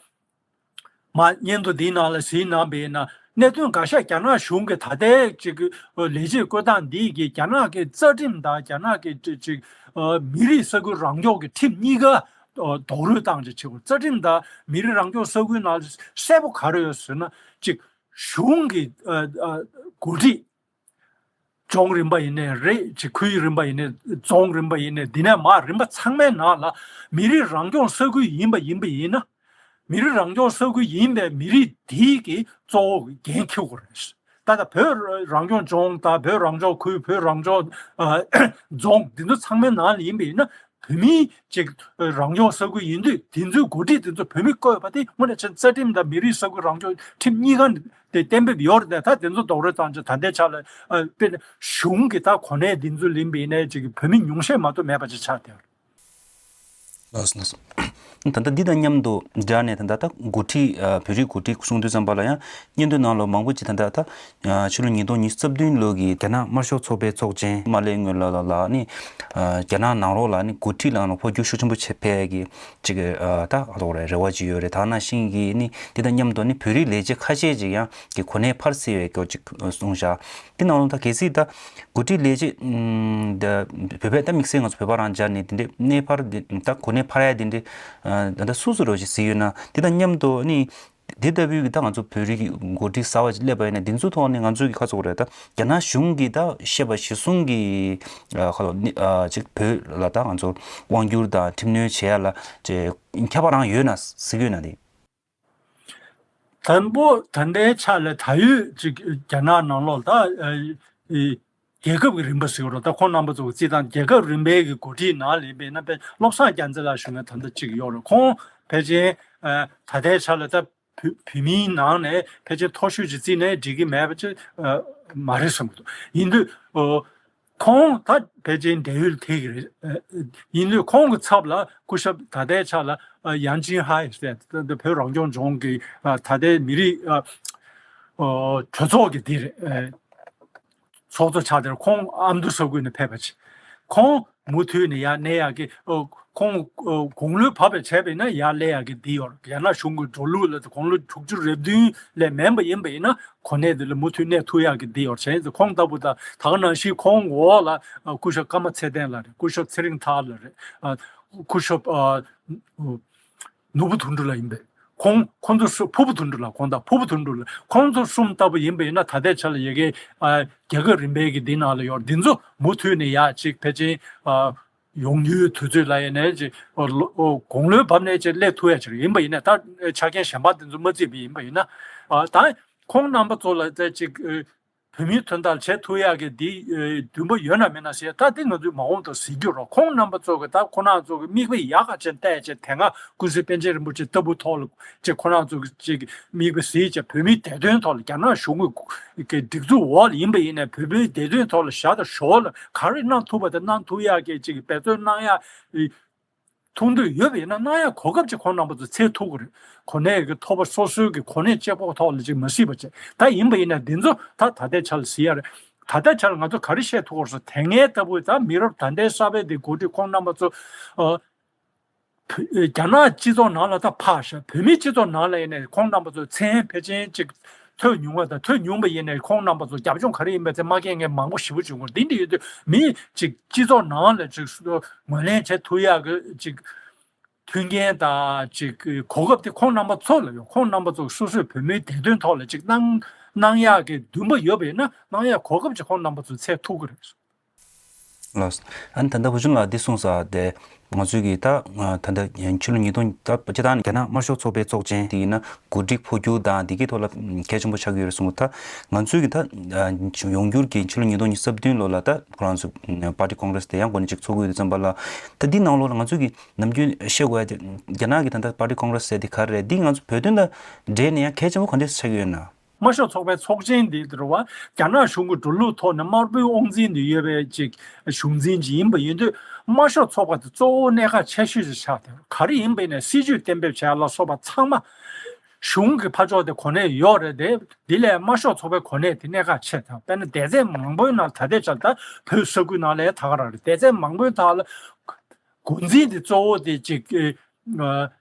མ་སྙན་ཐོ་འདིའི་ནང་ལ་གཟིགས་གནང་བས་ན་གནད་དོན་འགའ་ཤས་རྒྱ་ནག་གཞུང་གིས་ད་ལྟའི་ཅིག་ལས་བྱེད་བསྐོ་སྟངས་འདིས་ཀྱི་རྒྱ་ནག་གི་རྩ་ཁྲིམས་དང་རྒྱ་ནག་གི་ཅིག་ཅིག་མི་རིགས་ས་ཁུལ་རང་སྐྱོང་གི་ཁྲིམས་གཉིས་ཀ་རྡོག་རོལ་བཏང་ཅིག་བྱེད་དགོས། རྩ་ཁྲིམས་དང་མི་རིགས་རང་སྐྱོང་ས་ཁུལ་ནང་གསལ་པོ་ག་རེ་ཡོད་ཟེར་ན་ཅིག་གཞུང་གི་འགོ་ཁྲིད། ལྗོངས་རིམ་པ་ཡིན་ནའི་རེད། ཅིག་ཁུལ་རིམ་པ་ཡིན་ནའི་རྫོང་རིམ་པ་ཡིན་ནའི་འདི་ནས་མར་རིམ་པ་ཚང་མའི་ནང་ལ་མི་རིགས་རང་སྐྱོང་ས་ཁུལ་ཡིན་པ་ཡིན་པ་ཡིན་ན། མི་རིགས་རང་སྐྱོང་ས་ཁུལ་ཡིན་པའི་མི་རིགས་དེའི་གི་གཙོ་བོ་འགན་འཁྱེར་དགོས་རེད། ད་ལྟ་བོད་རང་སྐྱོང་ལྗོངས་དང་བོད་རང་སྐྱོང་ཁུལ་བོད་རང་སྐྱོང་ཨ་རྫོང་འདི་ཚོ་ཚང་མའི་ནང་ལ་ཡིན་པ་ཡིན་ན། བོད་མིའི་ཅིག་རང་སྐྱོང་ས་ཁུལ་ཡིན་དུས་དེ་ཚོའི་འགོ་ཁྲིད་དེ་ཚོ་བོད་མི་བསྐོས་པ་དེ་དངོས་གནས་བྱས་རྩ་ཁྲིམས་དང་མི་རིགས་ས་ཁུལ་རང་སྐྱོང་ཁྲིམས་གཉིས་ཀ་དེ་གཏན་འབེབས་ཡོད་རེད། ད་དེ་ཚོ་རྡོག་རོལ་བཏང་ཆ་ད་ལྟའི་ཆ་ལ་ཨ་དཔེར་ན་གཞུང་གི་ད་གོ་གནས་འདི་ཚོ་ལེན་པ་ཡིན་ནའི་ཅིག་བོད་མི་ཉུང་ཤས་མ་གཏོགས་མེད་པ་ཅིག་ཆགས་བསྡད་ཡོད་རེད། ལགས་སོ་ལགས་སོ། ད་ལྟ་འདི་དང་མཉམ་དུ་སྦྱར་ནས་ད་ལྟ་ད་འགོ་ཁྲིད་ཨ་བོད་རིགས་འགོ་ཁྲིད་གསུང་དུས་ཙམ་པ་ལ་ཡང་སྙན་ཐོའི་ནང་ལ་མང་པོ་ཅིག་ད་ལྟ་ད་ཕྱི་ལོ་ཉིས་སྟོང་ཉི་ཤུ་རྩ་བདུན་ལོ་གི་རྒྱ་ནག་དམར་ཤོག་ཚོགས་པའི་ཚོགས་ཆེན་མ་སླེབས་སྔོན་ལ་ལ་ལ་ནི་རྒྱ་ནག་ནང་ལོགས་ལ་ནི་འགོ་ཁྲིད་ལ་ནི་འཕོ་འགྱུར་ཤུགས་ཆེན་པོ་ཕེབས་ཡས་ཀྱི་ཅིག་ཨ་ད་ཨ་ཐོག་རེ་རེ་བ་ཅིག་ཡོད་རེད། ད་ནང་བཞིན་གྱི་ནི་འདི་དང་མཉམ་དུ་ནི་བོད་རིགས་ལས་བྱེད་ཁ་ཤས་ཅིག་ཡང་གི་གོ་གནས་ཕར་སེལ་བའི་སྐོར་ཅིག་གསུངས་བཞག་འདི་ནང་ལོགས་ད་གལ་སྲིད་ད་འགོ་ཁྲིད་ལས་བྱེད་ཨམ་ད་བོད་པའི་ད་དམིགས་བསལ་ང་ཚོ་བོད་པ་རང་སྦྱར་ནས་འདི་འདྲའི་གནས་ཕར་འདི་ད་གོ་གནས་ཕར་ཡ་འདི་འདྲའི་ཨ་ད་ད་སུ་སུ་རོ་ཞིག་གཟིགས་ཡོད་ན། འདི་དང་མཉམ་དུ་ནི་འདི་ལྟ་བུའི་གི་ད་ང་ཚོ་བོད་རིགས་ཀྱི་འགོ་ཁྲིད་གསར་བ་ཅིག་སླེབས་པ་ཡིན་ན་འདི་ཚོ་ཐོག་ནས་ང་ཚོའི་གི་ཁ་ཚོགས་རེད། ད་རྒྱ་ནག་གཞུང་གི་ད་བཤད་པ་གཞིར་བཟུང་གི་ཨ་ཁ་ལོ་ནི་ཨ་ཅིག་བོད་ལ་ད་ང་ཚོ་དབང་བསྒྱུར་དང་ཁྲིམས་གནོན་བྱེད་ཡ་ལ་ཅིག་ཁྱད་པར་རང་ཡོད་ན་གཟིགས་ཡོད་ན་དེ། དང་པོ་ད་ལྟའི་ཆ་ལ་ད་ཡོད་ཅིག་རྒྱ་ནག་ནང་ལོགས་ད་ཨ་ཨི་རྒྱལ་ཁབ་ཀྱི་རིམ་པ་ཟེར་བ་རེད། ད་ཁོང་རྣམ་པ་ཚོ་གི་རྩིས་སྟངས་རྒྱལ་ཁབ་རིམ་པའི་གི་འགོ་ཁྲིད་ནང་ལ་ཡིན་པས་ན་དཔེ་བློ་བཟང་རྒྱལ་མཚན་ལགས་ཞུ་མཁན་ད་ལྟ་ཅིག་ཡོད་རེད། ཁོང་ཕལ་ཆེར་ཨ་ད་ལྟའི་ཆ་ལ་ད་བོད་བོད་མིའི་ནང་ནས་ཕལ་ཆེར་མཐོ་ཤོས་ཅིག་རྩིས་ནས་འགྲིག་གི་མེད་པ་ཅིག་ཨ་མ་རེད་བསམ་གྱི་འདུག་ཡིན་དུས་ཨོ། ཁོང་ད་ཕལ་ཆེར་འབྲེལ་ཡོད་ཐེག་གི་རེད། ཡིན་དུས་ཁོང་གི་ཚབ་ལ་སྐུ་ཞབས་ད་ལྟའི་ཆ་ལ་ཡང་ཅིན་ཧའེ་ཟེར་ཏེ་བོད་རང་སྐྱོང་ལྗོངས་ཀྱི་ད་ལྟའི་མི་རིགས་གྲོས་ཚོགས་ཀྱི་འདི་རེད། ཚོགས་གཙོ་ཆགས་དེར་ཁོང་ཨ་མདོ་ས་ཁུལ་ནས་ཕེབས་པ་ཅིག་ཁོང་ མུ་མཐུད་ནས་ཡར་གནས་ཡག་གི་ཨོ་ཁོང་ཨོ་དགུང་ལོ་བབས་པ་བྱས་པ་ཡིན་ན་ཡར་སླེབས་ཡག་གི་འདི་ཡོད་རེད། རྒྱ་ནག་གཞུང་གི་འགྲོ་ལུགས་ལ་དགུང་ལོ་དྲུག་ཅུ་རེ་བདུན་ལས་མིན་པ་ཡིན་པ་ཡིན་ན་གོ་གནས་འདི་ལ་མུ་མཐུད་གནས་ཐུབ་ཡག་གི་འདི་ཡོད་རེད། བྱས་ཙང་ཁོང་ལྟ་བུ་དང་ད་ག་ནང་བཞིན་ཁོང་འོག་ལ་ཨ་སྐུ་ཞབས་ཀརྨ་ཚེ་བརྟན་ལགས་རེད། སྐུ་ཞབས་ཚེ་རིང་ཐར་ལགས་རེད། ཨ་སྐུ་ཞབས་ཨ་ནོར་བུ་དོན་གྲུབ་ལགས་ཡིན་པས། ཁོང་ཁོང་ཚོ་གསུམ། ཕུར་བུ་དོན་གྲུབ་ལགས། ཁོང་དང་ཕུར་བུ་དོན་གྲུབ་ལགས། ཁོང་ཚོ་གསུམ་ལྟ་བུ་ཡིན་པ་ཡིན་ན་ད་ལྟའི་ཆ་ལ་ཡ་གི་ཨ་རྒྱལ་ཁབ་རིམ་པའི་གི་འདི་ནང་ལ་ཡོད། འདི་ཚོ་མུ་མཐུད་ནས་ཡར་ཅིག་ཕལ་ཆེར་ཨ་ཡོང་རྒྱུའི་དུས་ཚོད་ལ་ཡིན་ནའི་ཅིག་ཨ་ལོ་ཨོ་དགུང་ལོའི་བབ་ནས་ཅིག་སླེབས་ཐུབ་ཡ་ཅིག་ཡིན་པ་ཡིན་ན། ད་ཆ་རྐྱེན་གཞན་པ་འདི་ཚོ་མ་བརྩིས་པ་ཡིན་པ་ཡིན་ན། ཨ་ད་ཁོང་རྣམ་པ་ཚོ་ལ་ད་ཅིག་ཨ་བོད་མིའི་དོན་དག་བྱེད་ཐུབ་ཡག་གི་འདི་ཨེ་འདུན་པ་ཡོད་ན་མེད་ན་ཟེར། ད་འདི་ང་ཚོས་མ་འོངས་དུ་གཟིགས་རྒྱུ་རོགས། ཁོང་རྣམ་པ་ཚོ་གི་ད་ཁོ་རང་ཚོ་གི་མིག་དཔེ་ཡག་ག་ཅན་བལྟས་བྱས། དེ་སྔ་ཀུན་གཟིགས་པཎ་ཆེན་རིན་པོ་ཆེ་ལྟ་བུ་ཐོག་ལ་ཅིག་ཁོ་རང་ཚོ་གི་ཅིག་མིག་དཔེ་གཟིགས་བྱས། བོད་མིའི་བདེ་དོན་ཐོག་ལ་རྒྱ་ནག་གཞུང་གི་གི་སྒྲིག་འཛུགས་འོག་ལ་ཡིན་པ་ཡིན་ནའི་བོད་མིའི་བདེ་དོན་ཐོག་ལ་ཞར་དང་ཞོར་ལ་ག་རེ་གནང་ཐུབ་པ་དེ་གནང་ཐུབ་ཡག་གི་ཅིག་འབད་བརྩོན་གནང་ཡག་ཐུགས་འདོད་ཡོད་པ་ཡིན་ན་གནང་ཡག་གོ་སྐབས་ཅིག་ཁོང་རྣམ་པ་ཚོ་འཚོལ་ཐུབ་ཀྱི་རེད། གོ་གནས་ཀྱི་ཐོབ་པ་སོ་སོའི་གི་གོ་གནས་གཅིག་པོ་ཐོག་ལ་ཅིག་མ་གཟིགས་པ་བྱས། ད་ཡིན་པ་ཡིན་ན་འདི་ཚོ་ད་ད་ལྟའི་ཆ་ལ་གཟིགས་ཡ་རེད། ད་ལྟའི་ཆ་ལ་ང་ཚོ་ག་རེ་བཤད་ཐུབ་ཀྱི་རེད་ཟེར། དེ་སྔའི་ལྟ་བུ་ད་མི་རབས་ད་ལྟའི་གསར་པའི་འདི་འགོ་ཁྲིད་ཁོང་རྣམ་པ་ཚོ་ཨ་བོད་རྒྱ་ནག་སྤྱི་ཚོགས་ནང་ལ་ད་ཕར་བཞག་བོད་མིའི་སྤྱི་ཚོགས་ནང་ལ་ཡིན་ནའི་ཁོང་རྣམ་པ་ཚོ་མཚན་ཕལ་ཆེར་ཅིག་ཐོས་ཉུང་བ་དང་། ཐོས་ཉུང་བ་ཡིན་ནའི་ཁོང་རྣམ་པ་ཚོ་རྒྱབ་ལྗོངས་ག་རེ་ཡིན་པ་དེ་མ་མཁྱེན་མཁན་མང་པོ་ཞེ་པོ་བྱུང་གི་རེད། འདི་འདྲ་ཡོད་དུས་མིའི་ཅིག་སྤྱི་ཚོགས་ནང་ལ་ཅིག་ངོས་ལེན་བྱེད་ཐུབ་ཡག་གི་ཅིག་མཐུན་རྐྱེན་དང་ཅིག་གོ་སྐབས་དེ་ཁོང་རྣམ་པ་ཚོ་ལ་ཡོད། ཁོང་རྣམ་པ་ཚོ་སོ་སོའི་བོད་མིའི་བདེ་དོན་ཐོག་ལ་ཅིག་གནང་གནང་ཡག་གི་འདུན་པ་ཡོད་པ་ཡིན་ན་གནང་ཡག་གོ་སྐབས་ཅིག་ཁོང་རྣམ་པ་ཚོ་འཚོལ་ཐུབ་ཀྱི་རེད། ལགས། ཨ་ནི་ད་ལྟ་བུ་ཆུང་ལགས་འདི་གསུངས་ས་དེ་ང་ཚོའི་གི་ད་ད་ལྟ་ཕྱི་ལོ་ཉིས་སྟོང་ད་སྤྱིར་བཏང་རྒྱ་ནག་དམར་ཤོག་ཚོགས་པའི་ཚོགས་ཆེན་དེ་ཡིན་ན་གོ་སྒྲིག་འཕོ་འགྱུར་དང་དེ་གའི་ཐོག་ལ་གལ་ཆེན་པོ་ཆགས་ཀྱི་ཡོད་རེད་གསུངས། ད་ང་ཚོའི་གི་ད་ཡོང་འགྱུར་གྱི་ཕྱི་ལོ་ཉིས་སྟོང་ཉི་ཤུ་རྩ་བདུན་ལོ་ལ་ད་ཁོ་རང་ཚོ་པར་ཊི་ཀོང་གྷི་རེ་སི་དེ་ཡང་འགོ་ནས་ཅིག་ཚོགས་ཀྱི་ཡོད་དུས་ཙམ་པ་ལ། ད་འདི་ནང་ལོགས་ལ་ང་ཚོས་ཀྱི་ནམ་རྒྱུན་བཤད་དགོས་ཡ་དེ་རྒྱ་ནག་གི་ད་ལྟ་པར་ཊི་ཀོང་གྷི་རེ་སི་ཟེར་དེ་ག་རེ་རེད། འདི་ང་ཚོ་བོད་དོན་དང་འབྲེལ་ནས་ཡང་གལ་ཆེན་པོ་ག་འདྲས་ཆགས་ཀྱི་ཡོད་ན། དམར་ཤོག་ཚོགས་པའི་ཚོགས་ཆེན་འདི་འདྲ་བ་རྒྱ་ནག་གཞུང་གི་འགྲོ་ལུགས་ཐོག་ནས་དམར་པོའི་དབང་འཛིན་དུ་ཡོད་པའི་ཅིག་གཞུང་འཛིན་ཅིག་ཡིན་པ་ཡིན་དུས། དམར་ཤོག་ཚོགས་པ་དེ་གཙོ་བོ་གནད་འགག་ཆེ་ཤོས་ཅིག་ཆགས་བསྡད་པ་ག་རེ་ཡིན་པ་ཡིན་ན། སྲིད་ཇུས་གཏན་འབེབས་བྱས་ལ་སོགས་པ་ཚང་མ་གཞུང་གི་ཕར་ཕྱོགས་དེ་གོ་གནས་ཡོད་རེད་དེ། འདི་ལས་དམར་ཤོག་ཚོགས་པའི་གོ་གནས་དེ་གནད་འགག་ཆེ་དང་། དཔེར་ན་སྡེ་ཚན་མང་པོའི་ནང་ད་ལྟའི་ཆར་ད་བོད་ས་ཁུལ་ནང་ལ་ད་ག་རང་རེད། སྡེ་ཚན་མང་པོའི་ཐོག་ལ་འགོ་འཛིན་དེ་གཙོ་བོ་དེ་ཅིག་ཨ་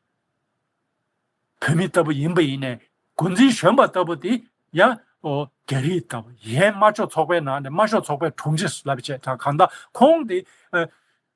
བོད་མི་ལྟ་བུ་ཡིན་པ་ཡིན་ནའི་འགོ་འཛིན་གཞོན་པ་ལྟ་བུ་དེ་ཡང་ཨོ་རྒྱ་རིགས་ལྟ་བུ། ཡན་དམར་ཤོག་ཚོགས་པའི་ནང་ནས་དམར་ཤོག་ཚོགས་པའི་དྲུང་ཆེ་ལབ་བྱས། ད་གང་ལྟར་ཁོང་དེ་ཨ་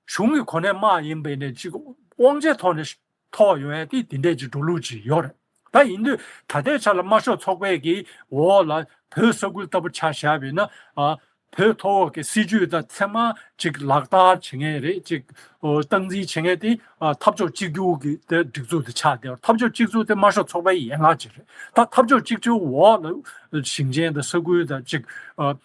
གཞུང་གི་གོ་གནས་དམག་ཡིན་པ་ཡིན་ནའི་ཅིག་དབང་ཆའི་ཐོག་ནས་ཐོག་ཡོང་ཡ་དེ་དེ་འདྲས་ཀྱི་འགྲོ་ལུགས་ཅིག་ཡོད་རེད། ད་ཡིན་དུས་ད་ལྟའི་ཆ་ལ་དམར་ཤོག་ཚོགས་པའི་གི་འོག་ལ་བོད་ས་ཁུལ་ལྟ་བུ་ཆ་བཞག་པ་ཡིན་ན། ཨ་བོད་ཐོག་གི་སྲིད་ཇུས་དང་ཚད་མ་ཅིག་ལག་བསྟར་བྱེད་མཁན་རེད། ཅིག་ཨོ་སྟངས་འཛིན་བྱེད་མཁན་དེ་ཨ་འཐབ་ཕྱོགས་གཅིག་གྱུར་གྱི་དེ་སྒྲིག་འཛུགས་དེ་ཆགས་བསྡད་པ། འཐབ་ཕྱོགས་གཅིག་གྱུར་དེ་དམར་ཤོག་ཚོགས་པའི་ཡན་ལག་ཅིག་རེད། ད་འཐབ་ཕྱོགས་གཅིག་གྱུར་འོག་ལ་ཞིང་ཆེན་དང་ས་ཁུལ་དང་ཅིག་ཨ་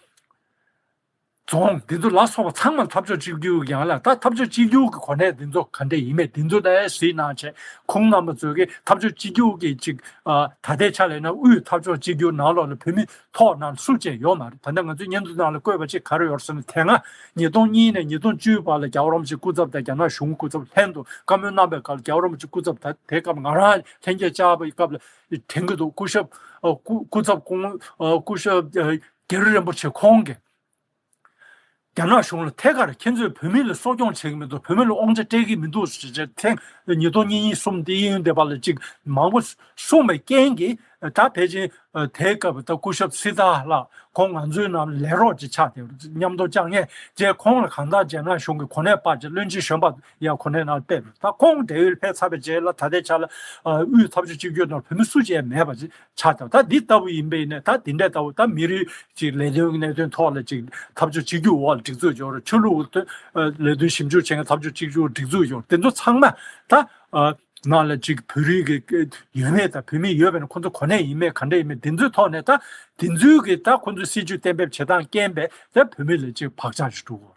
རྫོང་འདི་ཚོ་ལ་སོགས་པ་ཚང་མ་འཐབ་ཕྱོགས་གཅིག་གྱུར་ཡན་ལག། ད་འཐབ་ཕྱོགས་གཅིག་གྱུར་གྱི་གོ་གནས་འདི་ཚོ་ག་འདྲས་ཡིན་མེད་འདི་ཚོ་ད་གཟིགས་གནང་བྱས། ཁོང་རྣམ་པ་ཚོས་ཀྱི་འཐབ་ཕྱོགས་གཅིག་གྱུར་གྱི་ཅིག་ཨ་ད་ལྟའི་ཆ་ལ་ཡིན་ན་དབུས་འཐབ་ཕྱོགས་གཅིག་གྱུར་ནང་ལོགས་ལ་བོད་མི་ཐོག་ནང་སུ་བཅས་ཡོད་མ་རེད། ད་ལྟ་ང་ཚོའི་སྙན་ཐོ་ནང་ལ་བཀོད་པ་ཅིག་ག་རེ་ཡོད་ཟེར་ན། དེ་སྔ་ཉིས་སྟོང་གཉིས་ནས་ཉིས་སྟོང་བཅུའི་བར་ལ་རྒྱལ་བ་རིན་པོ་ཆེ་སྐུ་ཚབ་དང་རྒྱ་ནག་གཞུང་སྐུ་ཚབ་ལྷན་དུ་བཀའ་མོལ་གནང་པའི་སྐབས་ལ་རྒྱལ་བ་རིན་པོ་ཆེ་སྐུ་ཚབ་ད་དེའི་སྐབས་ང་རང་ལྷན་རྒྱས་བཅར་བའི་སྐབས་ལ་དྲན་གྱི་འདུག་སྐུ་ཞབས་ཨ་སྐུ་སྐུ་ཚབ་སྐུ་ངོ་ཨ་སྐུ་ཞབས་ཨ་རྒྱ་རི་རིན་པོ་ཆེ་ཁོང་གིས་རྒྱ་ནག་གཞུང་ལ་ཐད་ཀར་ཁྱེད་ཚོས་བོད་མི་ལ་གསོ་སྐྱོང་བྱེད་ཀྱི་མི་འདུག་བོད་མི་ལ་དབང་ཆ་སྤྲད་ཀྱི་མི་འདུག་ཟེར་བྱས་ཐེངས་ཉིས་སྟོང་གཉིས་གཉིས་གསུམ་དེ་ཡིན་དེ་བར་ལ་ཅིག་མང་པོ་གསུངས་པའི་རྐྱེན་གྱིས། ད་ཕལ་ཆེར་དེའི་སྐབས་ད་སྐུ་ཞབས་སི་ཏཱ་ལགས་ཁོང་ང་ཚོའི་ནང་ལས་རོགས་ཅིག་ཆགས་ཏེ་མཉམ་དུ་བཅར་མཁན་བྱས། ཁོང་ལ་གང་ལྟར་རྒྱ་ནག་གཞུང་གི་གོ་གནས་སྤར་བྱས། བློན་ཆེན་གཞོན་པ་ཡང་གོ་གནས་ནང་ཕེབས། ད་ཁོང་བགྲེས་ཡོལ་ཕེབས་ཚར་བའི་རྗེས་ལ་ད་ལྟའི་ཆ་ལ་དབུས་འཐབ་ཕྱོགས་གཅིག་གྱུར་ནང་བོད་མི་སུ་གཅིག་མེད་པ་ཅིག་ཆགས་ཐུབ། ད་འདི་ལྟ་བུ་ཡིན་པས་ནས་ད་འདི་འདྲ་ལྟ་བུ་ད་མི་རིགས་ཀྱི་ལས་དོན་གྱི་གནད་དོན་ཐོག་ལ་ཅིག་འཐབ་ཕྱོགས་གཅིག་གྱུར་འོག་ལ་སྒྲིག་འཛུགས་ཡོད་རེད། ཆོས་ལུགས་ཀྱི་ལས་དོན་ཞིབ་འཇུག་བྱེད་མཁན་འཐབ་ཕྱོགས་གཅིག་གྱུར་སྒྲིག་འཛུགས་ཡོད་རེད། དེ་ཚོ་ཚང་མ་ད་ནང་ལ་ཅིག་བོད་རིགས་ཀྱི་ཡོད་མེད་དང་། བོད་མི་ཡོད་པས་ན་ཁོ་ཚོ་གོ་གནས་ཡིན་མེད་ག་འདྲ་ཡིན་མེད་དེ་ཚོའི་ཐོག་ནས་ད་དེ་ཚོའི་གི་ད་ཁོ་ཚོའི་སྲིད་ཇུས་གཏན་འབེབས་བྱེད་སྟངས་རྐྱེན་པས་ད་བོད་མི་ལ་ཅིག་བག་ཆགས་ཤིག་འགྲོ་གི་ཡོད་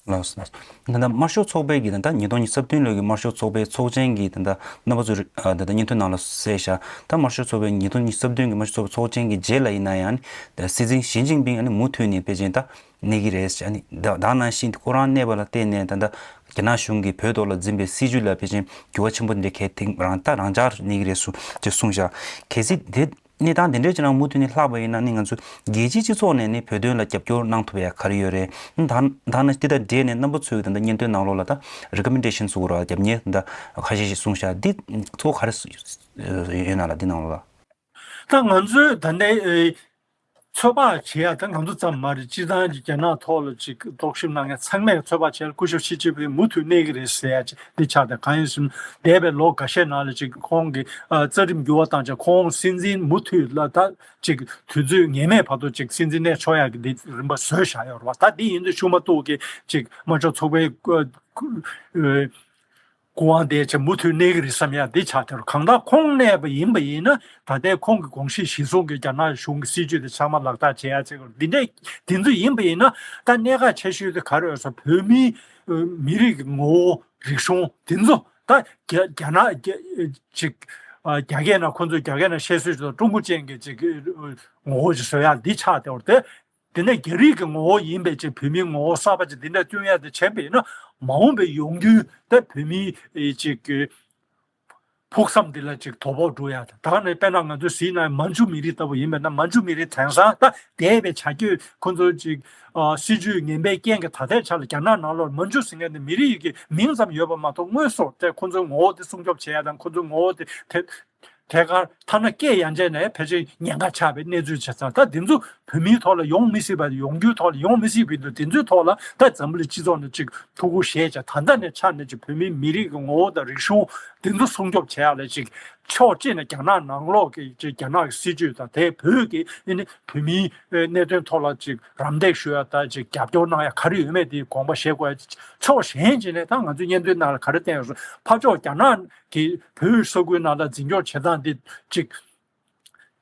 རེད། ལགས་སོ། ད་ལྟ་དམར་ཤོག་ཚོགས་པའི་གི་ད་ལྟ་ཉིས་སྟོང་ཉི་ཤུ་རྩ་བདུན་ལོའི་གི་དམར་ཤོག་ཚོགས་པའི་ཚོགས་ཆེན་གི་ད་ལྟ་རྣམ་པ་ཚོ་རི་ཨ་ད་ལྟ་སྙན་ཐོའི་ནང་ལ་གསལ་བཞག་ད་དམར་ཤོག་ཚོགས་པའི་ཉིས་སྟོང་ཉི་ཤུ་རྩ་བདུན་གི་དམར་ཤོག་ཚོགས་པའི་ཚོགས་ཆེན་གི་རྗེས་ལ་ཡིན་ན་ཡང་ད་སྲིད་འཛིན་ཞི་ཅིན་ཕིང་ཨ་ནི་མུ་མཐུད་ནས་ཕལ་ཆེར་ད་གནས་ཀྱི་རེད་ཟེར། ཨ་ནི་ད་ད་ནང་བཞིན་ཁོ་རང་གནས་པ་ལ་བརྟེན་ནས་ད་ལྟ་རྒྱ་ནག་གཞུང་གིས་བོད་ཐོག་ལ་འཛིན་པའི་སྲིད་བྱུས་ལ་ཕལ་ཆེར་འགྱུར་བ་ཆེན་པོ་འདྲ་གལ་ཐེངས་རང་ད་རང་འཇགས་གནས་ཀྱི་རེད་ཟེར་ཅེས་གསུངས་བཞག་གལ་སྲིད་དེ། གནས་སྟངས་དེ་འདྲས་ཅིག་ནང་མུ་མཐུད་ནས་ལྷག་པ་ཡིན་ན་ནི་ང་ཚོ་རྒྱལ་སྤྱིའི་སྤྱི་ཚོགས་ནས་ནི་བོད་དོན་ལ་རྒྱབ་སྐྱོར་གནང་ཐུབ་ཡ་ག་རེ་ཡོད་རེད། ད་ད་ནི་འདི་དང་འབྲེལ་ནས་རྣམ་པ་ཚོས་ད་ལྟ་སྙན་ཐོའི་ནང་ལོགས་ལ་ད་རི་ཀོ་མེན་ཌེ་ཤན་ཟེར་དགོས་ར། རྒྱབ་གཉེར་ད་ཁ་ཤས་ཤིག་གསུངས་ཤག་འདི་ཚོ་ག་རེ་ཡོད་ན་ལ་འདི་ནང་ལོགས་ལ། ད་ང་ཚོས་ད་ལྟའི་ཚོད་དཔག་བྱེད་ཡ་ད་ང་ཚོ་ཙམ་མ་རེད། སྤྱིར་བཏང་གི་རྒྱ་ནག་ཐོག་ལ་ཅིག་རྟོག་ཞིབ་གནང་མཁན་ཚང་མས་ཚོད་དཔག་བྱས་ན་སྐུ་ཞབས་ཞི་ཅིན་ཕིང་མུ་མཐུད་གནས་ཀྱི་རེད་ཟེར་ཡ་ཅིག་འདི་ཆགས་ཏེ། གང་ཡིན་ཟེར་ན་འདས་པའི་ལོ་འགའ་ཤས་ནང་ལ་ཅིག་ཁོང་གི་ཨ་རྩ་ཁྲིམས་འགྱུར་བ་བཏང་བྱས་ཁོང་སྲིད་འཛིན་མུ་མཐུད་ལ་ད་ཅིག་དུས་ཚོད་ངེས་མེད་བར་དུ་ཅིག་སྲིད་འཛིན་གནས་ཆོག་ཡ་གི་འདི་རིམ་པ་བཟོས་བཞག་ཡོད་རེད་བ། ད་འདི་ཡིན་དུས་ཤུགས་མ་གཏོགས་ཀྱི་ཅིག་དམར་ཤོག་ཚོགས་པའི་ཨ་ཨ་སྐུ་དབང་དེ་ཆེ་མུ་མཐུད་གནས་ཀྱི་རེད་བསམ་ཡ་འདི་ཆགས་ཐལ། གང་ལྟར་ཁོང་གནས་པ་ཡིན་པ་ཡིན་ན་ད་ལྟའི་ཁོང་གི་དགོངས་གཞི་གཞིར་བཟུང་གི་རྒྱ་ནག་གཞུང་གི་སྲིད་ཇུས་དེ་ཚང་མ་ལག་བསྟར་བྱེད་ཡ་བྱེད་དགོས། འདི་འདྲས་འདི་ཚོ་ཡིན་པ་ཡིན་ན་ད་གནད་འགག་ཆེ་ཤོས་དེ་ག་རེ་ཡོད་ཟེར་བོད་མིའི་ཨ་མི་རིགས་ཀྱི་ངོ་བོ་རིག་གཞུང་འདི་ཚོ་ད་རྒྱ་རྒྱ་ནག་རྒྱ་ཅིག་ཨ་རྒྱ་སྐད་ནང་ཁོང་ཚོས་རྒྱ་སྐད་ནང་བཤད་སྲོལ་ཅིག་ཀྲུང་གོ་ཅན་གྱི་ཅིག་ཨ་ངོ་བོ་ཅིག་བཟོ་ཡ་འདི་ཆགས་བསྡད་པ་རེད། དེ་ནས་རྒྱ་རིགས་ཀྱི་ངོ་བོ་ཡིན་པའི་ཅིག་བོད་མིའི་ངོ་བོ་གསར་པ་ཅིག་འདི་འདྲ་བསྐྲུན་ཡ་དེ་བྱས་པ་ཡིན་ན་མ་འོངས་པའི་ཡོང་རྒྱུའི་ད་བོད་མིའི་ཨེ་ཅིག་གི་ཕུགས་བསམ་འདི་ལ་ཅིག་དོ་ཕོག་འགྲོ་ཡ་དེ། ད་ནས་དཔེར་ན་ང་ཚོས་གཟིགས་ན་མན་ཇུ་མི་རིགས་ལྟ་བུ་ཡིན་པ་ན་མན་ཇུ་མི་རིགས་དེང་སང་ད་འདས་པའི་བྱ་སྤྱོད་ཁོ་ཚོ་ཅིག་ཨ་སྲིད་ཇུས་ངན་པའི་རྐྱེན་གྱིས་ད་ལྟའི་ཆ་ལ་རྒྱ་ནག་ནང་ལོགས་མན་ཇུ་ཟེར་མཁན་དེ་མི་རིགས་ཀྱི་མིང་ཙམ་ཡོད་པ་མ་གཏོགས་དངོས་སུ་དེ་ཁོ་ཚོའི་ངོ་བོ་དེ་སྲུང་སྐྱོབ་བྱེད་ཡ་དང་ཁོ་ཚོའི་ངོ་བོ་དེ་དེ། ཐད་ཀར་ཐ་ན་སྐད་ཡན་ཆད་ནས་ཕལ་ཆེར་ཉེན་ཁ་ཆགས་པའི་གནས་ཚུལ་བྱས་ཙང་ད་འདི་ཚོ་བོད་མིའི་ཐོག་ལ་ཡོང་མི་སྲིད་པ་ཡོང་རྒྱུའི་ཐོག་ལ་ཡོང་མི་སྲིད་པའི་འདུག་འདི་ཚོའི་ཐོག་ལ་ད་འཛམ་བུ་གླིང་སྤྱི་ཚོགས་ནས་ཅིག་ཐུགས་ཁུར་བཞེས་བྱས་ད་ལྟ་ནས་ཆ་ནས་ཅིག་བོད་མིའི་མི་རིགས་ཀྱི་ངོ་བོ་དང་རིག་གཞུང་འདི་ཚོ་སྲུང་སྐྱོབ་བྱེད་ཡག་ལ་ཅིག་ཕྱོགས་གཅིག་ནས་རྒྱ་ནག་ནང་ལོགས་ཀྱི་ཅིག་རྒྱ་ནག་གི་སྲིད་ཇུས་དང་དེ་བོད་ཀྱི་ཨ་ནི་བོད་མིའི་གནད་དོན་ཐོག་ལ་ཅིག་རམ་འདེགས་ཞུ་ཡ་དང་ཅིག་རྒྱབ་སྐྱོར་གནང་ཡ་ག་རེ་ཡོད་མེད་དེ་དགོངས་པ་བཞེས་དགོས་ཡ། ཕྱོགས་གཞན་ཅིག་ནས་ད་ང་ཚོའི་སྙན་ཐོའི་ནང་ལ་ག་རེ་བསྟན་ཡོད་ཟེར་ཕར་ཕྱོགས་རྒྱ་ནག་གི་བོད་ས་ཁུལ་ནང་ལ་འཛིན་སྐྱོང་བྱེད་སྟངས་འདི་ཅིག་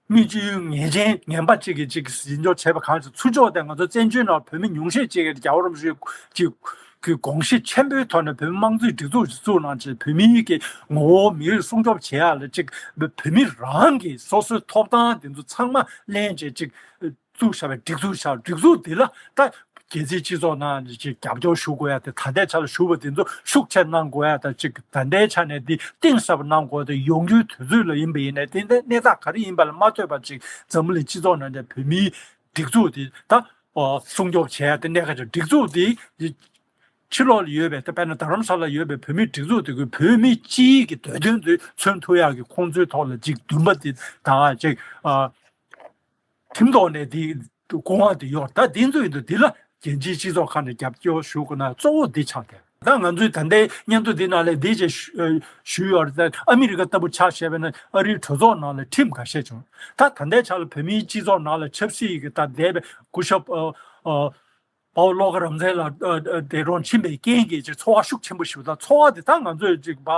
མི་སྤྱོད་ཡུལ་ངན་ཅན་ངན་པ་ཅིག་གིས་ཅིག་འཛིན་སྐྱོང་བྱས་པ་གང་ཞིག་ཚུར་ཕྱོགས་དེ་ང་ཚོ་བཙན་བྱོལ་ནང་བོད་མི་ཉུང་ཤས་ཅིག་གིས་རྒྱལ་བ་རིན་པོ་ཆེ་ཅིག་གི་དགོངས་གཞི་ཆེན་པོའི་ཐོག་ནས་བོད་མི་དམངས་གཙོའི་སྒྲིག་འཛུགས་ཤིག་བཙུགས་གནང་བྱས་བོད་མིའི་གི་ངོ་བོ་མི་རིགས་སྲུང་སྐྱོབ་བྱེད་ཡག་ལ་ཅིག་བོད་མི་རང་གི་སོ་སོའི་ཐོབ་ཐང་དེ་ཚོ་ཚང་མ་ལེན་བྱས་ཅིག་བཙུགས་བཞག་པའི་སྒྲིག་འཛུགས་བཞག་སྒྲིག་འཛུགས་འདི་ལ་ད་རྒྱལ་སྤྱིའི་སྤྱི་ཚོགས་ནང་ཅིག་རྒྱབ་སྐྱོར་ཞུ་དགོས་ཡ་དེ་ད་ལྟའི་ཆ་ལ་ཞུ་བ་དེ་ཚོ་ཤུགས་ཆེ་གནང་དགོས་ཡ་དང་ཅིག་ད་ལྟའི་ཆ་ནས་འདི་གཏིང་ཟབ་པ་གནང་དགོས་དེ་ཡོང་རྒྱུའི་དུས་ཚོད་ལ་ཡིན་པ་ཡིན་ནའི་དེ་འདྲའི་གནས་སྟངས་ག་རེ་ཡིན་པ་ལ་མ་ལྟོས་པར་ཅིག་འཛམ་བུ་གླིང་སྤྱི་ཚོགས་ནང་དེ་བོད་མིའི་སྒྲིག་འཛུགས་དེ་ད་སྲུང་སྐྱོབ་བྱས་ཡ་དེ་གནད་འགག་ཆེ། སྒྲིག་འཛུགས་དེ་ཕྱི་ལོགས་ལ་ཡོད་པའི་ད་དཔེར་ན་རྡ་རམ་ས་ལ་ཡོད་པའི་བོད་མིའི་སྒྲིག་འཛུགས་དེ་ཁོས་བོད་མི་སྤྱིའི་གི་འདོད་དོན་དེ་མཚོན་ཐུབ་ཡག་གི་ཁོང་ཚོའི་ཐོག་ལ་ཅིག་འདུན་པ་དེ་དང་ཅིག་ཁྲིམས་ཐོག་ནས་དེ་སྐུ་དབང་དེ་ཡོད། ད་དེ་ཚོ་ཡིན་དུས་དེ་ལ་རྒྱལ་སྤྱིའི་སྤྱི་ཚོགས་ཁག་ནས་རྒྱབ་སྐྱོར་ཞུ་དགོས་ན་གཙོ་བོ་འདི་ཆགས་བསྡད། ད་ང་ཚོའི་ད་ལྟའི་སྙན་ཐོ་འདི་ནང་ལས་འདི་ཅིག་ཞུ་ཞུས་ཡོད་རེད། ད་ཨ་མི་རི་ཀ་ལྟ་བུ་ཆ་བཞག་པ་ན་ཨ་རིའི་གྲོས་ཚོགས་ནང་ལ་ཁྲིམས་ཁ་ཤས་བྱུང་། ད་ད་ལྟའི་ཆ་ལ་བོད་མིའི་སྤྱི་ཚོགས་ནང་ལ་ཆབ་སྲིད་ཀྱི་ད་འདས་པའི་སྐུ་ཞབས་ཨ་ཨ་པའོ་བློ་དགའ་རབ་མཚན་ལགས་ཨ་ཨ་འདས་གྲོངས་ཕྱིན་པའི་རྐྱེན་གྱིས་ཅིག་ཚོར་བ་ཤུགས་ཆེན་པོ་ཞིག་ད་ཚོར་བ་དེ་ད་ང་ཚོས་ཅིག་པ་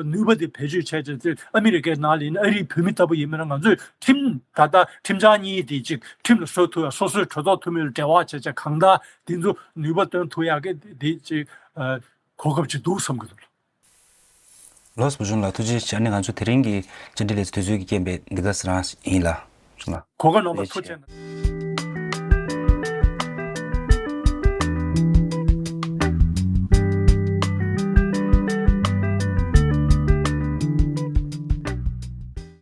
ནུས་པ་དེ་བེད་སྤྱོད་བྱས་བྱས་ཚེ་ཨ་མི་རི་ཀའི་ནང་ལ་ཡིན་ན་ཨ་རིའི་བོད་མི་ལྟ་བུ་ཡིན་པ་ན་ང་ཚོས་ཁྲིམས་ད་ལྟ་ཁྲིམས་འཆར་གཉིས་དེ་ཅིག་ཁྲིམས་ལ་བཟོ་ཐུབ་ཡ་སོ་སོའི་གྲོས་ཚོགས་འཐུས་མི་ལ་འབྲེལ་བ་བྱས་བྱས་གང་ལྟར་དེ་ཚོ་ནུས་པ་བཏོན་ཐུབ་ཡག་གི་དེ་ཅིག་གོ་སྐབས་ཅིག་འདུག་བསམ་གྱི་འདུག་ལགས། བུ་ཆུང་ལགས་ཐུགས་རྗེ་ཆེ། ཨ་ནི་ང་ཚོ་དེ་རིང་གི་བཅར་འདྲི་ལས་དུས་ཚོད་ཀྱི་རྐྱེན་པས་འདི་ག་ཙམ་རང་ཡིན་ལགས། བུ་ཆུང་ལགས། གོ་སྐབས་གནང་བར་ཐུགས་རྗེ་ཆེ།